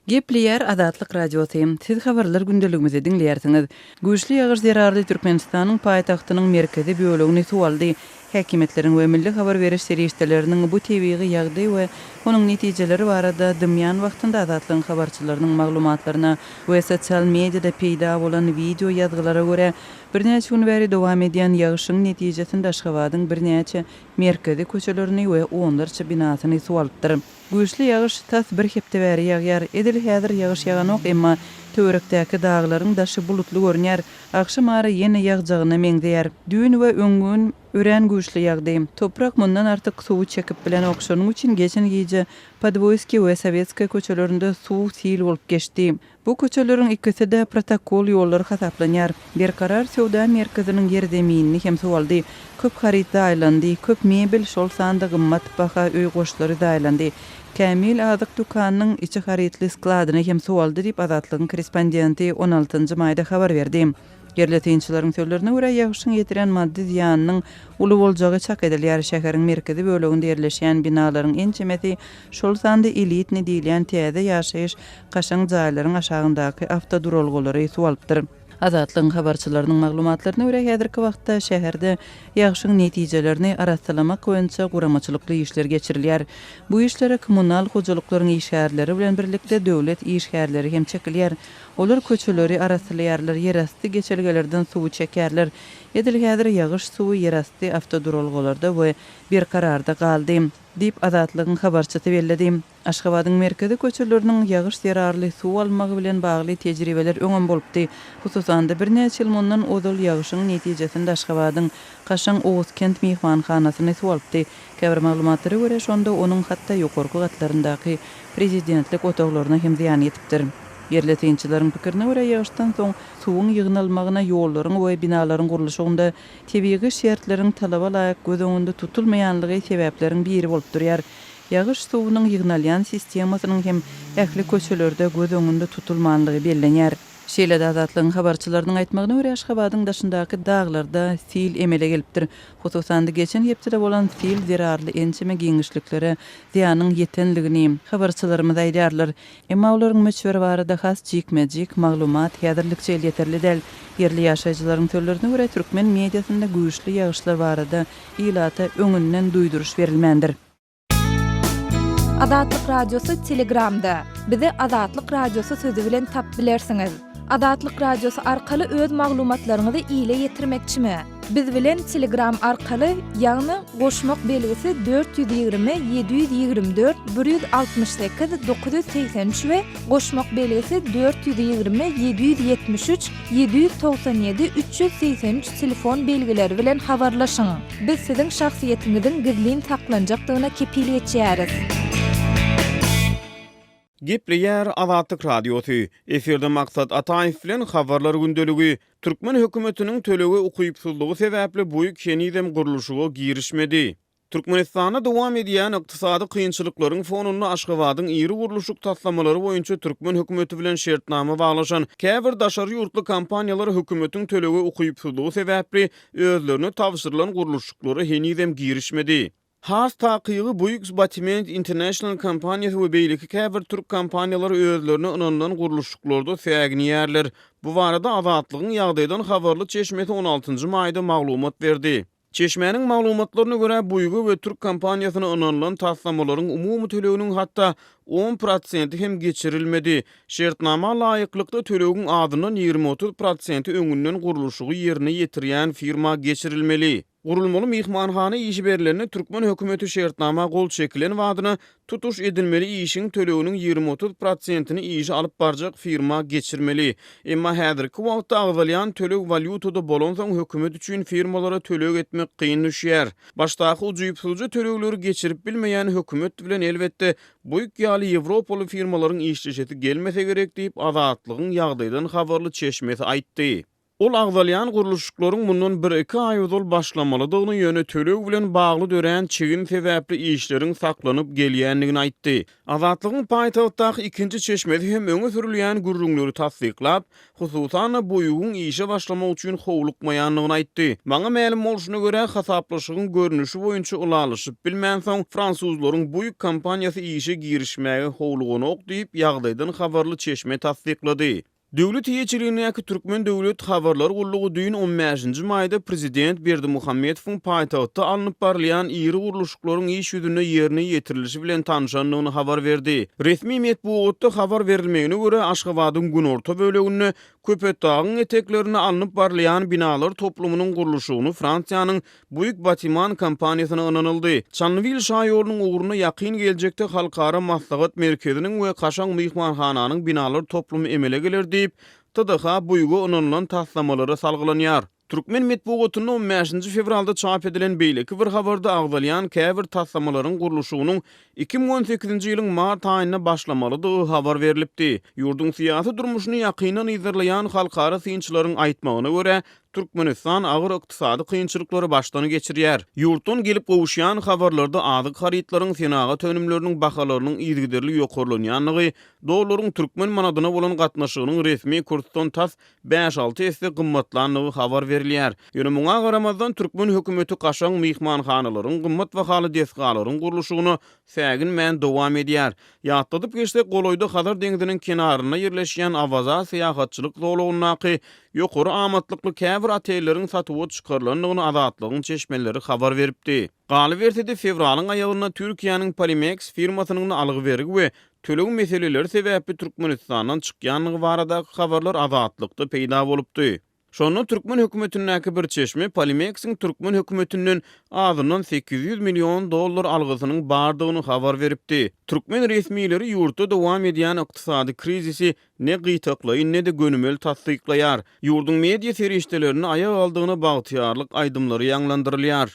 Gepleýär Azatlyk Radiosy, Siz habarlar gündeligimizi diňleýärsiňiz. Güýçli ýagyş zerarly Türkmenistanyň paýtagtynyň merkezi bölegini suw aldy. Häkimiýetleriň we milli habar beriş serişdeleriniň bu tebigy ýagdaý we onuň netijeleri barada dymýan wagtynda Azatlygyň habarçylarynyň maglumatlaryna we sosial mediada peýda bolan wideo ýazgylara görä, birnäçe gün bäri dowam edýän ýagyşyň netijesinde Aşgabadyň birnäçe merkezi köçelerini we onlarça binasyny suw alypdyr. Güýçli ýagyş tas bir hepde bäri ýagýar. Edil häzir ýagyş ýaganok, emma töwerekdäki daglaryň daşy bulutly görünýär. Agşam ara ýene ýagjagyna meňzeýär. Düýn we öňňün örän güýçli ýagdy. Toprak mundan artyk suwy çekip bilenok, şonuň üçin geçen gije Podwoýskiý we Sowetskaýa köçelerinde suw sil bolup geçdi. Bu köçeleriň ikisi-de protokol ýollary hasaplanýar. Berkarar söwda merkeziniň ýerzeminini hem suw aldy. Köp haryt zaýalandy, köp mebel, şol sanda gymmat baha öý goşlary zaýalandy. Kämil azyk dükanynyň içi harytly skladyny hem suw aldy diýip, Azatlygyň korrespondenti on altynjy maýda habar berdi. Ýerli synçylaryň sözlerine görä, ýagyşyň ýetiren maddy zyýanynyň uly boljagy çak edilýär. Şäheriň merkezi böleginde ýerleşýän binalaryň ençemesi, şol sanda elitnyý diýilýän täze ýaşaýyş kaşaň jaýlaryň aşagyndaky awtoduralgalary suw alypdyr. Azatlygyň habarçylarynyň maglumatlaryna görä, häzirki wagtda şäherde ýagşyň netijelerini arassalamak boýunça guramaçylykly işler geçirilýär. Bu işlere kommunal hojalyklaryň işgärleri bilen birlikde döwlet işgärleri hem çekilýär. Olar köçeleri arassalaýarlar, ýerasty geçelgelerden suwy çekýärler. Edil häzir ýagyş suwy ýerasty awtoduralgalarda we Berkararda galdy, diýip, Azatlygyň habarçysy belledi. Aşgabadyň merkezi köçeleriniň ýagyş zerarly suw almagy bilen bagly tejribeler öňem bolupdy. Hususan-da, birnäçe ýyl mundan ozal ýagyşyň netijesinde Aşgabadyň kaşaň Oguzkent myhmanhanasyny suw alypdy. Käbir maglumatlara görä, şonda onuň hatda ýokarky gatlaryndaky prezidentlik otaglaryna hem zyýan ýetipdir. Ýerli synçylaryň pikirine görä, ýagyşdan soň suwuň ýygnalmagyna ýollaryň we binalaryň gurluşygynda tebigy şertleriň talaba laýyk göz öňünde tutulmaýanlygy sebäpleriň biri bolup durýar. Ýagyş suwunyň ýygnalýan sistemasynyň hem ähli köçelerde göz öňünde tutulmanlygy bellenýär. Şeýle-de Azatlygyň habarçylarynyň aýtmagyna görä, Aşgabadyň daşyndaky daglarda sil emele gelipdir. Hususan-da, geçen hepdede bolan sil zerarly ençeme giňişliklere zyýanyň ýetenligini habarçylarymyz aýdýarlar. Emma olaryň möçberi barada has jikme-jik maglumat häzirlikçe elýeterli däl. Ýerli ýaşaýjylaryň sözlerine görä, türkmen mediasynda güýçli ýagyşlar barada ilata öňünden duýduryş berilmändir. Azatlyk Radiosy Telegramda. Bizi Azatlyk Radiosy sözi bilen tap bilersiňiz. Azatlyk Radiosy arkaly öz maglumatlaryňyzy ile ýetirmekçimi? Biz bilen Telegram arkaly, ýagny goşmak belgisi 420 724 168 983 we goşmak belgisi 420 773 797 383 telefon belgileri bilen habarlaşyň. Biz siziň şahsyýetiňiziň gizlin saklanjakdygyna kepil geçýäris. Gepleýär Azatlyk Radiosy, Efirde Maksat Ataýew bilen Habarlar gündeligi. Türkmen hökümetiniň tölege ukypsyzlygy sebäpli Buig henizem gurluşyga girişmedi. Türkmenistanda dowam edýän ykdysady kynçylyklaryň fonunda Aşgabadyň iri gurluşyk taslamalary boýunça türkmen hökümeti bilen şertnama baglaşan käbir daşary ýurtly kompaniýalar hökümetiň tölege ukypsyzlygy sebäpli özlerine tabşyrylan gurluşyklara henizem girişmedi. Has takygy Buix Batiment International kompaniýasy we beýleki käbir türk kompaniýalary özlerine ynanylan gurluşyklarda säginýärler. Bu barada Azatlygyň ýagdaýdan habarly çeşmesi on altynjy maýda maglumat berdi. Çeşmäniň maglumatlaryna görä, Buýga we türk kompaniýasyna ynanylan taslamalaryň umumy töleginiň hatda on prosenti hem geçirilmedi. Şertnama laýyklykda, tölegiň azyndan 20-30 prosenti öňünden gurluşygy ýerine ýetirýän firma geçirilmeli. Gurulmaly myhmanhana işi berlende, türkmen hökümeti şertnama gol çekilen badyna Tutuş edilmeli işiň töleginiň 20-30 prosentini işi alyp barjak firma geçirmeli. Emma häzirki wagtda agzalýan töleg walýutada bolansoň hökümet üçin firmalara töleg etmek kyn düşýär. Başdaky ujypsyzja tölegleri geçirip bilmeýän hökümet bilen elbetde Buig ýaly ýewropaly firmalaryň işleşesi gelmese gerek diýip, Azatlygyň ýagdaýdan habarly çeşmesi aýtdy. Ol agzalýan gurluşyklaryň mundan bir-iki aý ozal başlamalydygyny, ýöne töleg bilen bagly dörän çigin sebäpli işleriň saklanyp gelýändigini aýtdy. Azatlygyň paýtagtdaky ikinji çeşmesi hem öňe sürülýän gürrüňleri tassyklap, hususan-da, Boýugyň işe başlamak üçin howlukmaýandygyny aýtdy. Maňa mälim bolşuna görä, hasaplaşygyň görnüşi boýunça ylalaşyp bilmänsoň, fransuzlaryň Bouygues kompaniýasy işe girişmäge howluganok diýip, ýagdaýdan habarly çeşme tassyklady. Döwlet eýeçiligindäki Türkmen döwlet habarlar gullugy düýn on bäşinji maýda prezident Berdimuhamedowyň paýtagtda alnyp barylýan iri gurluşyklaryň iş ýüzünde ýerine ýetirilişi bilen tanşandygyny habar berdi. Resmi metbugatda habar berilmegine görä, Aşgabadyň günorta böleginde, Köpetdagyň eteklerinde alnyp barylýan binalar toplumynyň gurluşygyny Fransiýanyň Buig Batiman kompaniýasyna ynanyldy. Çandybil şaýolunyň ugrunda ýakyn geljekde Halkara maslahat merkeziniň we kaşaň myhmanhananyň binalar toplumy emele geler diýip, TDH Buiga ynanylan taslamalara salgylanýar. Türkmen metbugatynda on bäşinji fewralda çap edilen beýleki bir habarda agzalýan käbir taslamalaryň gurluşygynyň 2018-nji ýylyň mart aýynda başlamalydygy habar berlipdi. Ýurduň syýasy durmuşyny ýakyndan yzarlaýan halkara synçylaryň aýtmagyna görä, Türkmenistan agyr ykdysady kynçylyklary başdan geçirýär. Ýurtdan gelip gowuşýan habarlarda azyk harytlaryň, senagat önümleriniň bahalarynyň yzygiderli ýokarlanýandygy, dollaryň türkmen manadyna bolan gatnaşygynyň resmi kursdan tas bäş-alty esse gymmatlandygy habar berilýär. Ýöne muňa garamazdan, türkmen hökümeti kaşaň myhmanhanalaryň, gymmat bahaly desgalaryň gurluşygyna säginmän dowam edýär. Ýatladyp geçsek, golaýda Hazar deňziniň kenarynda ýerleşýän Awaza syýahatçylyk zolagyndaky ýokary amatlykly käbir otelleriň satuwa çykarylandygyny Azatlygyň çeşmeleri habar beripdi. Galyberse-de, fewralyň aýagynda Türkiýäniň Polimex firmasynyň algy-bergi we töleg meseleleri sebäpli Türkmenistandan çykýandygy baradaky habarlar Azatlykda peýda bolupdy. Şonda türkmen hökümetindäki bir çeşme Polimex-iň türkmen hökümetinden azyndan 800 million dollar algysynyň bardygyny habar beripdi. Türkmen resmileri ýurtda dowam edýän ykdysady krizisi ne gytaklaýyn, ne-de gönümel tassyklaýar. Ýurduň media serişdelerinde aýak aldygyna bagtyýarlyk aýdymlary ýaňlandyrylýar.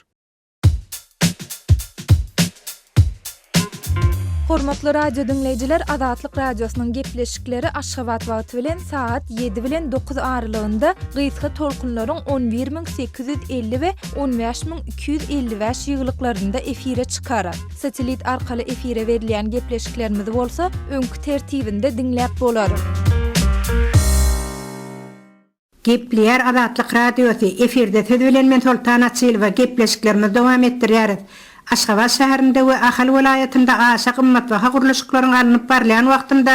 Hormatly radio diňleýjiler Azatlyk Radiosynyň gepleşikleri Aşgabat wagty bilen sagat 7 bilen 9 aralygynda gysga tolkunlaryň 11850 we 15255 ýygylyklarynda efire çykar. Satelit arkaly efire berilýän gepleşiklerimizi bolsa öňki tertibinde diňläp bolar. Gepleýär Azatlyk Radiosy, efirde siz bilen men Soltan Açylowa gepleşiklerimizi dowam etdirýäris. Aşgabat şäherinde we Ahal welaýatynda aşa gymmatbaha gurluşyklaryň alnyp barylýan wagtynda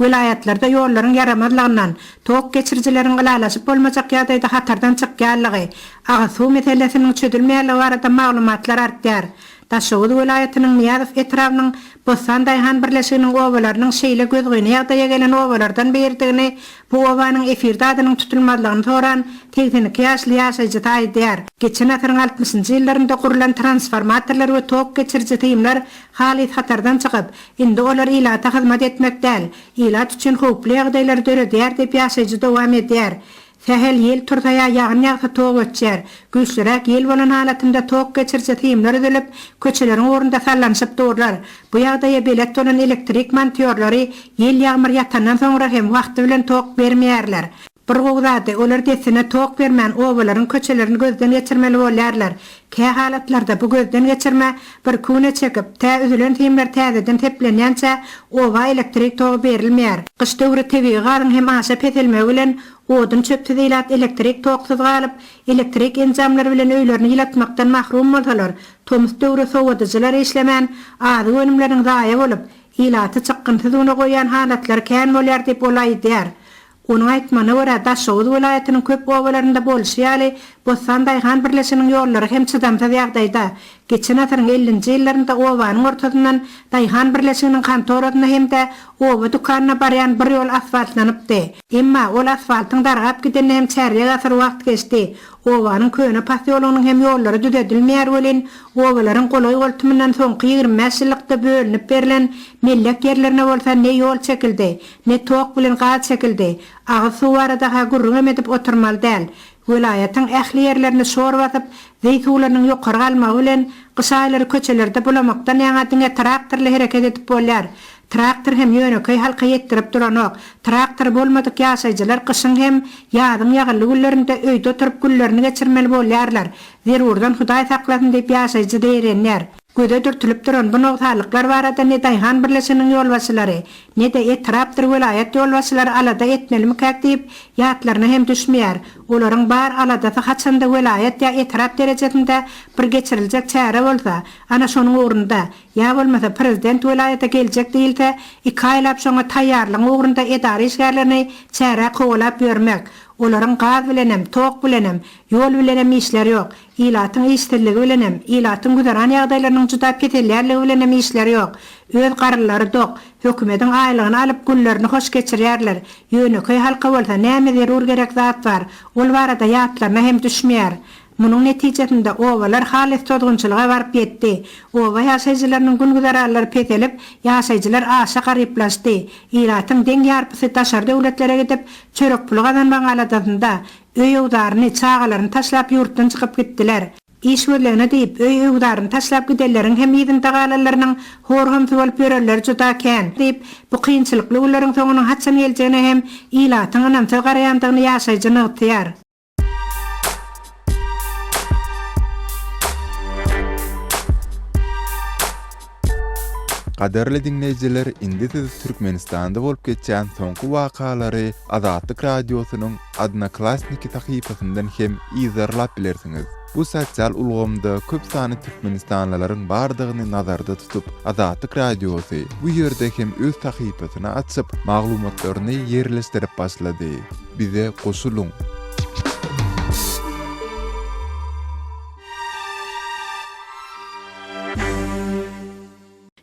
welaýatlarda ýollaryň ýaramazlygyndan, tok geçirijileriň ylalaşyp bolmajak ýagdaýda hatardan çykýanlygy, agyz suw meselesiniň çözülmeýänligi barada maglumatlar artýar. Daşoguz welaýatynyň Nyýazow etrabynyň Bossan daýhan birleşiginiň obalarynyň şeýle gözgyny ýagdaýa gelen obalardan biridigini bu obanyň efirde adynyň tutulmazlygyny soran 82 ýaşly ýaşaýjysy aýdýar. Geçen asyryň altmyşynjy ýyllarynda gurlan transformatorlar we tok geçiriji simler halys hatardan çykyp, indi olar ilata hyzmat etmek däl, ilat üçin howply ýagdaýlary döredýär diýip ýaşaýjy dowam edýär. Sähel ýel tursa ýa ýagyn ýagsa tok öçýär. Güýçliräk ýel bolan halatynda tok geçiriji simler üzülip, köçeleriň ugrunda sallanyşyp durlar. Bu ýagdaýa belet bolan elektrik montýorlary ýel-ýagmyr ýatandan soňra hem wagty bilen tok bermeýärler. Bir gowy zady, olar dessine tok bermän, obalaryň köçelerini gözden geçirmeli bolýarlar. Kä halatlarda bu gözden geçirme birki güne çekip, tä üzülen simler täzeden seplenýänçä oba elektrik togy berilmeýär. Gyş döwri tebigy gazyň hem aşa peselmegi bilen odun-çöpsüz ilat elektrik toksuz galyp, elektrik enjamlary bilen öýlerini ýylatmakdan mahrum bolsalar, tomus döwri sowadyjylar işlemän, azyk önümleriniň zaýa bolup, ilaty çykgynsyz güne goýýan halatlary kän bolýar diýip ol aýdýar. Onuň aýtmagyna görä, Daşoguz welaýatynyň köp obalarynda bolşy ýaly, Bossan daýhan birleşiginiň ýollary hem çydamsyz ýagdaýda. Geçen asyryň ellinji ýyllarynda obanyň ortasyndan daýhan birleşiginiň kontorasyna hem-de oba dükanyna barýan bir ýol asfaltlanypdy. Emma, ol asfaltyň dargap gidenine hem çärýek asyr wagt geçdi. Obanyň köne posýologynyň hem ýollary düzedilmeýär welin, obalaryň golaý-goltumyndan soňky 25 ýyllykda bölünip berlen mellek ýerlerine bolsa ne ýol çekildi, Ne tok bilen gaz çekildi. Agyz suw barada-ha gürrüňem edip oturmaly däl. Welaýatyň ähli ýerlerini şor basyp, zeý suwlarynyň ýokary galmagy bilen, gyş aýlary köçelerde bulamakdan ýaňa diňe traktorly hereket edip bolýar. Traktor hem ýönekeý halka ýetdirip duranok. Traktory bolmadyk ýaşaýjylar gyşyň hem ýazyň ýagynly günlerinde öýde oturyp günlerini geçirmeli bolýarlar. Zerurdan Hudaý saklasyn diýip ýaşaýjy zeýrenýär. Göze dürtülip duran bu nogsanlyklar barada ne daýhan birleşiginiň ýolbaşçylary, ne-de etrapdyr welaýat ýolbaşçylary alada etmelimikäk diýip ýatlaryna hem düşmeýär. Olaryň bar aladasy haçanda welaýat ýa etrap derejesinde bir geçiriljek çäre bolsa, ana şonuň ugrunda, Ýa bolmasa prezident welaýata geljek diýilse, iki aýlap şoňa taýýarlygyň ugrunda edara işgärlerini çärä kowalap ýörmek. Olaryň gaz bilenem, tok bilenem, ýol bilenem işleri ýok. Ilatyň işsizligi bilenem, ilatyň güzeran ýagdaýlarynyň juda peselýänligi bilenem işleri ýok. Öz garynlary dok, hökümediň aýlygyny alyp günlerini hoş geçirýärler. Ýönekeý halka bolsa näme zerur gerek zat bar, ol barada ýatlaryna hem düşmeýär. Munuň netijesinde obalar halys tozgunçylyga baryp ýetdi. Oba ýaşaýjylarynyň gün-güzeranlary peselip, ýaşaýjylar aşa garyplaşdy. Ilatyň deň ýarpysy daşary döwletlere gidip, çörek puly gazanmagyň aladasynda, öý-öwzaryny, çagalaryny taşlap ýurtdan çykyp gitdiler. Iş gözlegine diýip, öý-öwzaryny taşlap gidenleriň hem yzynda galanlarynyň hor-homsy bolup ýörenleri juda kän, diýip, bu kynçylykly günleriň soňunyň haçan geljegine hem ilatyň ynamsyz garaýandygyny ýaşaýjy nygtaýar. Gadyrly diňleýjiler indi siz Türkmenistanda bolup geçýän soňky wakalary Azatlyk Radiosynyň Odnoklassniki sahypasyndan hem yzarlap bilersiňiz. Bu sosial ulgamda köp sanly türkmenistanlylaryň bardygyny nazarda tutup, Azatlyk Radiosy bu ýerde hem öz sahypasyny açyp, maglumatlaryny ýerleşdirip başlady. Bize goşulyň!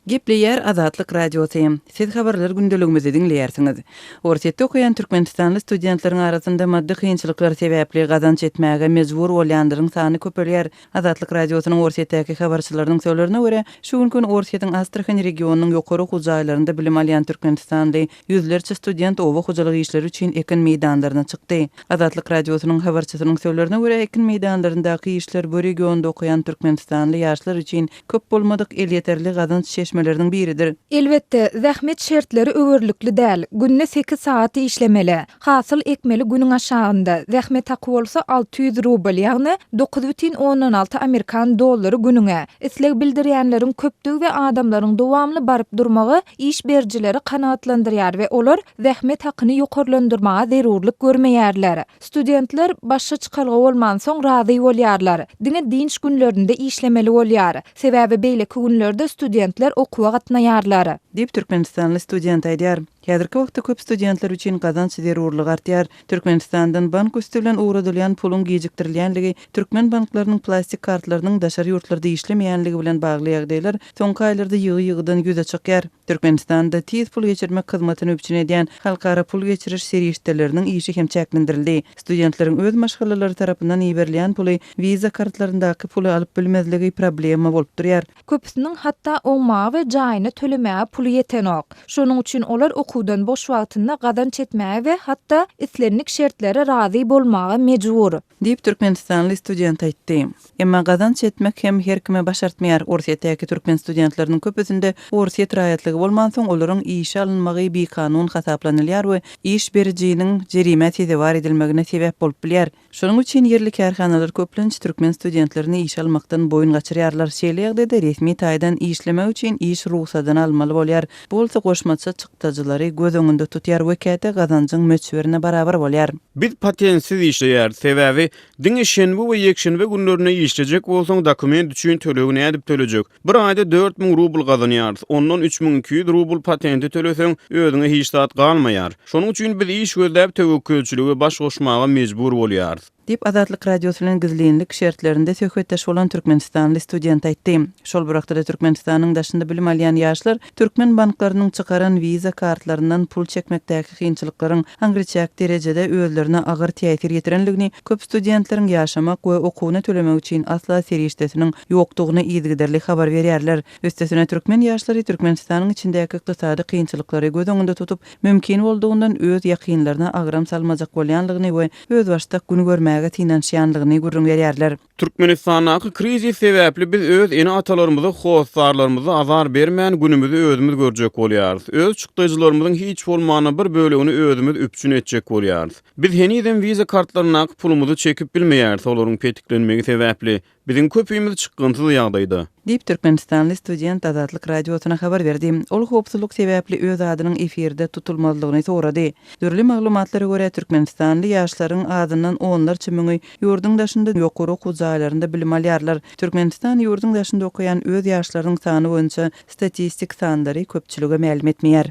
Gepleýär Azatlyk Radiosy. Siz habarlar gündeligimizi diňleýärsiňiz. Orsýetde okaýan türkmenistanly studentleriň arasynda maddy kynçylyklar sebäpli gazanç etmäge mejbur bolýanlaryň sany köpelýär. Azatlyk Radiosynyň Orsýetdäki habarçylarynyň sözlerine görä, şu günki gün Orsýetiň Astrahan regionynyň ýokary okuw jaýlarynda bilim alýan türkmenistanly Ýüzlerçe student oba hojalyk işleri üçin ekin meýdanlaryna çykdy. Azatlyk Radiosynyň habarçysynyň sözlerine görä, ekin meýdanlaryndaky işler bu regionda okaýan türkmenistanly ýaşlar üçin köp bolmadyk elýeterli gazanç çeşmeleriniň biridir. Elbetde, zähmet şertleri öwerlikli däl. Günde sekiz sagat işlemeli. Hasyl ekmeli günüň aşagynda. Zähmet haky bolsa 600 rubl, ýagny 9,6 amerikan dollary günüňe. Isleg bildirýänleriň köpdügi we adamlaryň dowamly baryp durmagy iş berijileri kanagatlandyrýar we olar zähmet hakyny ýokarlandyrmaga zerurlyk görmeýärler. Studentler başga çykalga bolmansoň razy bolýarlar. Diňe dynç günlerinde işlemeli bolýar. Sebäbi beýleki günlerde studentler okuwa gatnaýarlar. Diýip, türkmenistanly student aýdýar. Häzirki wagtda köp studentler üçin gazanç zerurlygy artýar. Türkmenistandan bank üsti bilen ugradylýan puluň gijikdirilýänligi, türkmen banklarynyň plastik kartlarynyň daşary ýurtlarda işlemeýänligi bilen bagly ýagdaýlar soňky aýlarda ýygy-ýygydan ýüze çykýar. Türkmenistanda tiz pul geçirmek hyzmatyny üpjün edýän halkara pul geçiriş serişdeleriniň işi hem çäklendirildi. Studentleriň öz maşgalalary tarapyndan iberilýän puly Visa kartlaryndaky puly alyp bilmezligi problema bolup durýar. Köpüsiniň hatda oňmaga we jaýyny tölemäge puly ýetenok. Şonuň üçin olar okuwdan boş wagtynda gazanç etmäge we hatda islendik şertlere razy bolmaga mejbur. Diýip, türkmenistanly student aýtdy. Emma gazanç etmek hem her kime başartmaýar. Orsýetdäki türkmen studentleriniň köpüsinde orsýet raýatlygy bolmansoň, olaryň işe alynmagy bikanun hasaplanylýar we iş berijiniň jerimä sezewar edilmegine sebäp bolup bilýär. Şonuň üçin ýerli kärhanalar köplenç türkmen studentlerini işe almakdan boýun gaçyrýarlar. Şeýle ýagdaýda resmi taýdan işlemek üçin iş rugsadyny almaly bolýar. Bu bolsa goşmaça çykdajylary göz öňünde tutýar we käte gazanjyň möçberine barabar bolýar. Biz patentsiz işleýäris, sebäbi diňe şenbe we ýekşenbe günlerinde işlejek bolsaň dokument üçin tölegi nädip tölejek? Bir aýda 4000 rubl gazanýarys, ondan 3200 rubl patenti töleseň, özüňe hiç zat galmaýar. Şonuň üçin biz iş gözläp töwekgelçilige baş goşmaga mejbur bolýarys. Diýip, Azatlyk Radiosy bilen gizlinlik şertlerinde söhbetdeş bolan türkmenistanly student aýtdy. Şol bir wagtda-da Türkmenistanyň daşynda bilim alýan ýaşlar türkmen banklarynyň çykaran Visa kartlaryndan pul çekmekdäki kynçylyklaryň aňryçäk derejede özlerine agyr täsir ýetirendigini, köp studentleriň ýaşamak we okuwyny tölemek üçin asla serişdesiniň ýokdugyny yzygiderli habar berýärler. Üstesine, türkmen ýaşlary Türkmenistanyň içindäki ykdysady kynçylyklary göz öňünde tutup, mümkin boldugyndan öz ýakynlaryna agram salmajak bolýanlygyny we özbaşdak gün görmäge. geçirmäge synanyşýanlygyny gürrüň berýärler. Türkmenistandaky krizis sebäpli biz öz ene-atalarymyza, hossarlarymyza azar bermän, günümizi özümiz görjek bolýarys. Öz çykdajylarymyzyň hiç bolmanda bir bölegini özümiz üpjün etjek bolýarys. Biz henizem wiza kartlaryndaky pulumyzy çekip bilmeýäris, olaryň petiklenmegi sebäpli. Biziň köpimiz çykgynsyz ýagdaýda. Diýip, türkmenistanly student Azatlyk Radiosyna habar berdi. Ol howpsuzlyk sebäpli öz adynyň efirde tutulmazlygyny sorady. Dürli maglumatlara görä, türkmenistanly ýaşlaryň azyndan onlarça müňi ýurduň daşynda ýokary okuw jaýlarynda bilim alýarlar. Türkmenistan ýurduň daşynda okaýan öz ýaşlarynyň sany boýunça statistik sanlary köpçülige mälim etmeýär.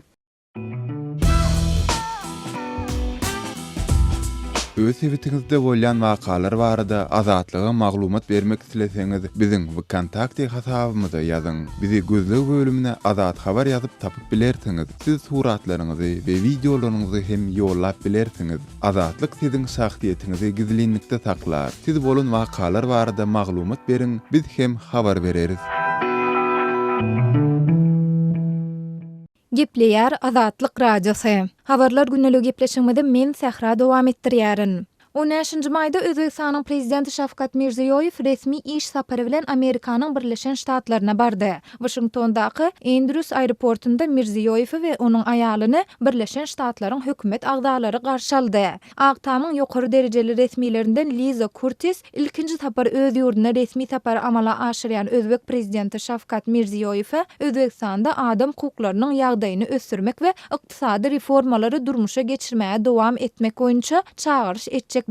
Öz sebitiňizde bolýan wakalar barada Azatlyga maglumat bermek isleseňiz, biziň Wkontakte hasabymyza ýazyň. Bizi gözleg bölümine Azathabar ýazyp tapyp bilersiňiz. Siz suratlaryňyzy we wideolaryňyzy hem ýollap bilersiňiz. Azatlyk siziň şahsyýetiňizi gizlinlikde saklar. Siz bolan wakalar barada maglumat beriň, biz hem habar bereris. Gepleýär Azatlyk Radiosy. Habarlar gündelik gepleşigimizi men Sähra dowam etdirýärin. On bäşinji maýda Özbegistanyň Prezidenti Şawkat Mirziýoýew resmi iş sapary bilen Amerikanyň Birleşen Ştatlaryna bardy. Waşingtondaky Endrýus aeroportynda Mirziýoýewi we onuň aýalyny Birleşen Ştatlaryň hökümet agzalary garşy aldy. Ak Tamyň ýokary derejeli resmilerinden Liza Kurtis ilkinji sapar öz ýurduna resmi sapary amala aşyrýan özbek prezidenti Şawkat Mirziýoýewe Özbegistanda adam hukuklarynyň ýagdaýyny ösdürmek we ykdysady reformalary durmuşa geçirmäge dowam etmek boýunça çagyryş etjekdiklerini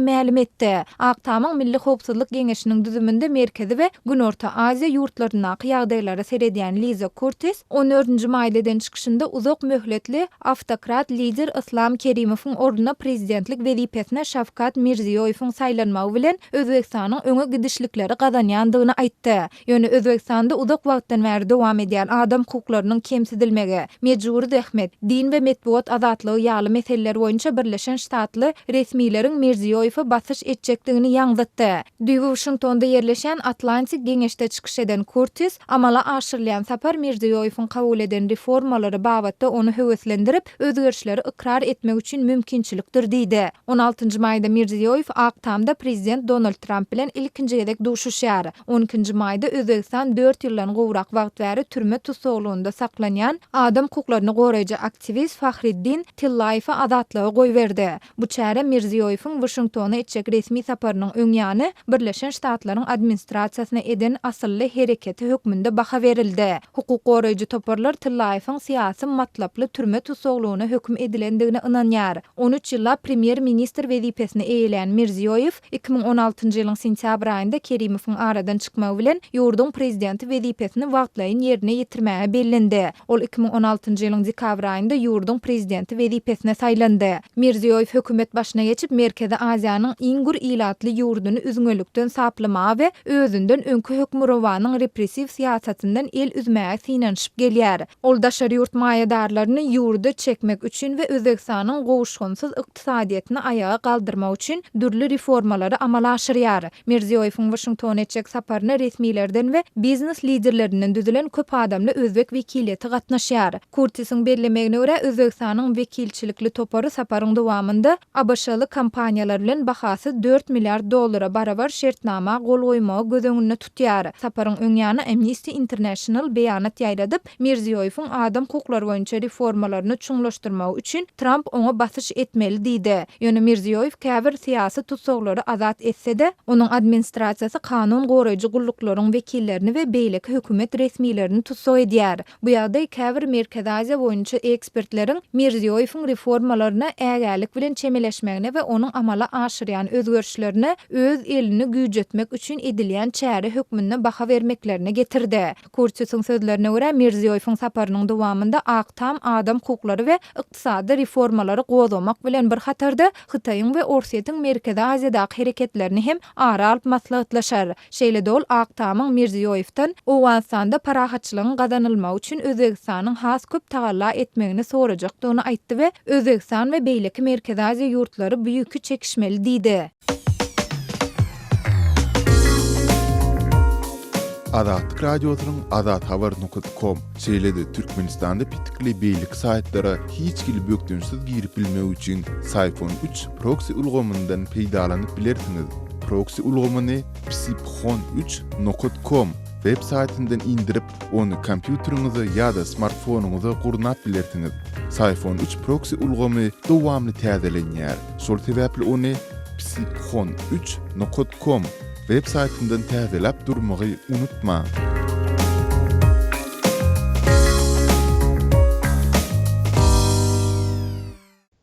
mälim etdi. Ak Tamyň Milli howpsuzlyk geňeşiniň düzüminde Merkezi we Günorta Aziýa ýurtlaryndaky ýagdaýlara seredýän Liza Kurtis on dördünji maýda eden çykyşynda uzak möhletli Awtokrat lider Yslam Kerimowyň ornuna prezidentlik wezipesine Şawkat Mirziýoýewiň saýlanmagy bilen Özbegistanyň öňe gidişlikleri gazanýandygyny aýtdy. Ýöne Özbegistanda uzak wagtdan bäri dowam edýän adam hukuklarynyň kemsidilmegi, mejbury zähmet, din we metbugat azatlygy ýaly meseleler boýunça Birleşen Ştatly resmileriň Mirziýoýewe basyş etjekdigini ýaňzytdy. Düýbi Waşingtonda ýerleşýän Atlantik geňeşde çykyş eden Kurtis, Amala aşyrylýan sapar Mirziýoýewiň kabul eden reformalary babatda ony höweslendirip, özgerişleri ykrar etmek üçin mümkinçilikdir diýdi. On altynjy maýda Mirziýoýew Ak Tamda prezident Donald Tramp bilen ilkinji gezek duşuşýar. On ikinji maýda Özbegistan dört ýyldan gowrak wagt bäri türme tussaglygynda saklanýan adam hukuklaryny goraýjy aktiwist Fahriddin Tillaýewi azatlyga goýberdi. Bu çäre Mirziýoýewiň Waşingtona etjek resmi saparynyň öň ýany Birleşen Ştatlaryň administrasiýasyna eden asylly hereketi hökmünde baha berildi. Hukuk goraýjy toparlar Tillaýewiň syýasy matlaply türme tussaglygyna höküm edilendigine ynanýar. On üç ýyllap premýer-ministr wezipesini eýelän Mirziýoýew 2016-njy ýylyň sentýabr aýynda Kerimowyň aradan çykmagy bilen ýurduň prezidenti wezipesini wagtlaýyn ýerine ýetirmäge bellendi. Ol 2016-njy ýylyň dekabr aýynda ýurduň prezidenti wezipesine saýlandy. Mirziýoýew hökümet başyna geçip, Merkezi Aziýanyň iň gür ilatly ýurduny üzňelikden saplamaga we özünden öňki hökmürowanyň repressiw syýasatyndan el üzmäge synanyşyp gelýär. Ol daşary ýurt maýadarlaryny ýurda çekmek üçin we Özbegistanyň gowuşgynsyz ykdysadyýetini aýaga galdyrmak üçin dürli reformalary amala aşyrýar. Mirziýoýewiň Waşingtona etjek saparyna resmilerden we biznes liderlerinden düzülen köp adamly özbek wekiliýeti gatnaşýar. Kurtisiň bellemegine görä, Özbegistanyň wekilçilikli topary saparyň dowamynda ABŞ-ly kompaniýalar bilen bahasy dört milliard dollara barabar şertnama gol goýmagy göz öňünde tutýar. Saparyň öň ýany Amnesty International beýanat ýaýradyp, Mirziýoýewiň adam hukuklary boýunça reformalaryny çuňlaşdyrmagy üçin Tramp oňa basyş etmeli diýdi. Ýöne Mirziýoýew käbir syýasy tussaglary azat etse-de, onuň administrasiýasy kanun goraýjy gulluklaryň wekillerini we beýleki hökümet resmilerini tussag edýär. Bu ýagdaý käbir Merkezi Aziýa boýunça ekspertleriň Mirziýoýewiň reformalaryna ägälik bilen çemeleşmegine we onuň amala aşyrýan özgerişlerine öz elini güýjetmek üçin edilýän çäre hökmünde baha bermeklerine getirdi. Kurtisiň sözlerine görä, Mirziýoýewiň saparynyň dowamynda Ak Tam adam hukuklary we ykdysady reformalary gozgamak bilen bir hatarda, Hytaýyň we Orsýetiň Merkezi Aziýadaky hereketlerini hem ara alyp maslahatlaşar. Şeýle-de ol Ak Tamyň Mirziýoýewden Owganystanda parahatçylygyň gazanylmagy üçin Özbegistanyň has köp tagalla etmegini sorajakdygyny aýtdy we Özbegistan we beýleki Merkezi Aziýa ýurtlary bu ýüki çekişmeli diýdi. Azatlyk Radiosynyň azathabar nokat kom, şeýle-de Türkmenistanda petikli beýleki saýtlara hiç hili bökdençsiz girip bilmek üçin Syphon üç proksi ulgamyndan peýdalanyp bilersiňiz. Proksi ulgamyny psiphon üç nokat kom web saýtyndan indirip, ony kompýuteriňize ýa-da smartfonyňyza gurnap bilersiňiz. Syphon üç proksi ulgamy dowamly täzelenýär, şol sebäpli ony psiphon üç nokat kom web saýtyndan täzeläp durmagy unutmaň.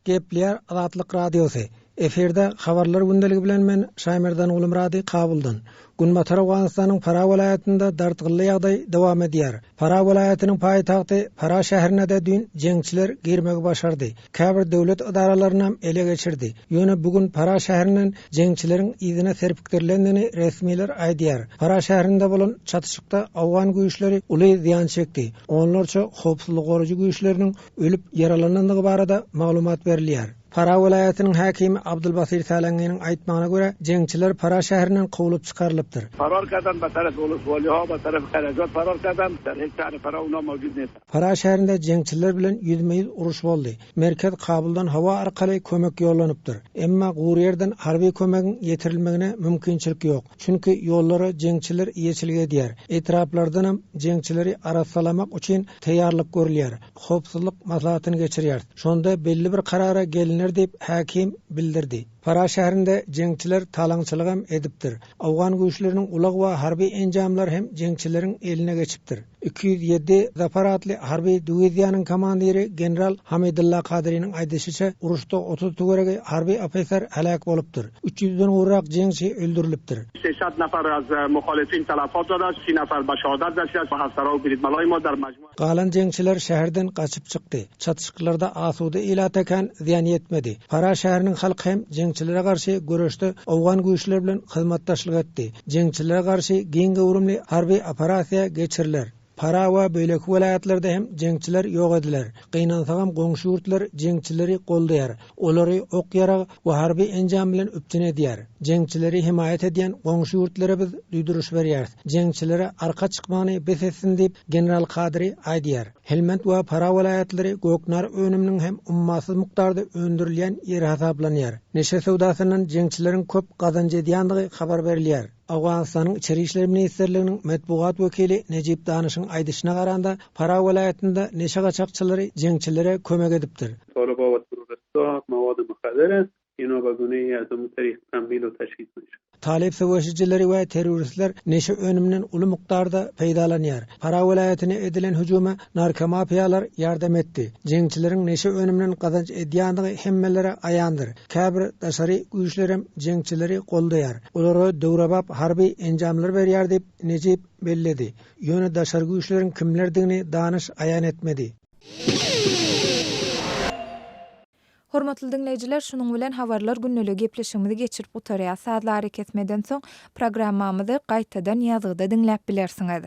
Gepleýär Azatlyk Radiosy. Efirde Habarlar gündeligi bilen men Şaýmerdan Gulumyrady Kabuldan. Günbatar Owganystanyň Farah welaýatynda dartgynly ýagdaý dowam edýär. Farah welaýatynyň paýtagty Farah şäherine-de düýn jeňçiler girmegi başardy. Käbir döwlet edaralarynam ele geçirdi. Ýöne bu gün Farah şäherinden jeňçileriň yzyna serpikdirilendigini resmiler aýdýar. Farah şäherinde bolan çatyşykda owgan güýçleri uly zyýan çekdi. Onlarça howpsuzlyk goraýjy güýçleriniň ölüp ýaralanandygy barada maglumat berilýär. Farah welaýatynyň häkimi Abdulbasir Salanginiň aýtmagyna görä, jeňçiler Farah şäherinden kowlup çykarylypdyr. Farar kardan be taraf woloswaliha be taraf Karajat farar kardan der hiç şahri Farah una mawjud nist. Farah şäherinde jeňçiler bilen ýüzme-ýüz uruş boldy. Merkez Kabuldan howa arkaly kömek ýollanypdyr. Emma gury ýerden harby kömegiň ýetirilmegine mümkinçilik ýok. Çünki ýollara jeňçiler eýeçilik edýär. Etraplardanam jeňçileri arassalamak üçin taýýarlyk görülýär. Howpsuzlyk maslahatyny geçirýäris. Şonda belli bir karara geliner diýip, häkim bildirdi. Farah şäherinde jeňçiler talaňçylygam edipdir. Owgan güýçleriniň ulag we harby enjamlary hem jeňçileriň eline geçipdir. 207 Zafar atly harby diwiziýanyň komandiri general Hamidulla Kadyrynyň aýdyşyça, uruşda 30 töweregi harby ofiser heläk bolupdyr. 300-den gowrak jeňçi öldürilipdir. Sesad nafar az muhalifin talafat dada, si nafar ba şahadat rasida va hafsara u bridmalay ma dar majmu. Galan jeňçiler şäherden gaçyp çykdy. Çatyşyklarda asuda ilata kän zyýan ýetmedi. Farah şäheriniň halky hem jeňçilere garşy göreşde owgan güýçleri bilen hyzmatdaşlyk etdi. Jeňçilere garşy giň göwrümli harby operasiýa geçiriler. Farah we beýleki welaýatlarda hem jeňçiler ýok ediler. Gynansagam goňşy ýurtlar jeňçileri goldaýar. Olary ok-ýarag we harby enjam bilen üpjün edýär. Jeňçileri hemaýat edýän goňşy ýurtlara biz duýduryş berýäris. Jeňçilere arka çykmagyny bes etsin diýip, general Kadri aýdýar. Helmand we Farah welaýatlary göknar önüminiň hem ummasyz mukdarda öndürilýän ýeri hasaplanýar. Neşe söwdasyndan jeňçileriň köp gazanç edýändigi habar berilýär. Owganystanyň Içeri işler ministrliginiň metbugat wekili Nejip Danyşyň aýdyşyna garanda, Farah welaýatynda neşe gaçakçylary jeňçilere kömek edipdir. Talyba we terroristha mawady muhadder est, ina be gunehi az amu tariq tamil we teşhis meşe. Talyp söweşijileri we terroristler neşe önüminden uly mukdarda peýdalanýar. Farah welaýatyna edilen hüjüme narkomafiýalar ýardam etdi. Jeňçileriň neşe önüminden gazanç edýändigi hemmelere aýandyr. Käbir daşary güýçlerem jeňçileri goldaýar. Olara döwrebap harby enjamlar berýär diýip, Nejip belledi. Ýöne daşary güýçleriň kimlerdigini Danyş aýan etmedi. Hormatly diňleýjiler, şunuň bilen Habarlar gündeligi gepleşigimizi geçirip gutarýas. Sazly arakesmeden soň programmamyzy gaýtadan ýazgyda diňläp bilersiňiz.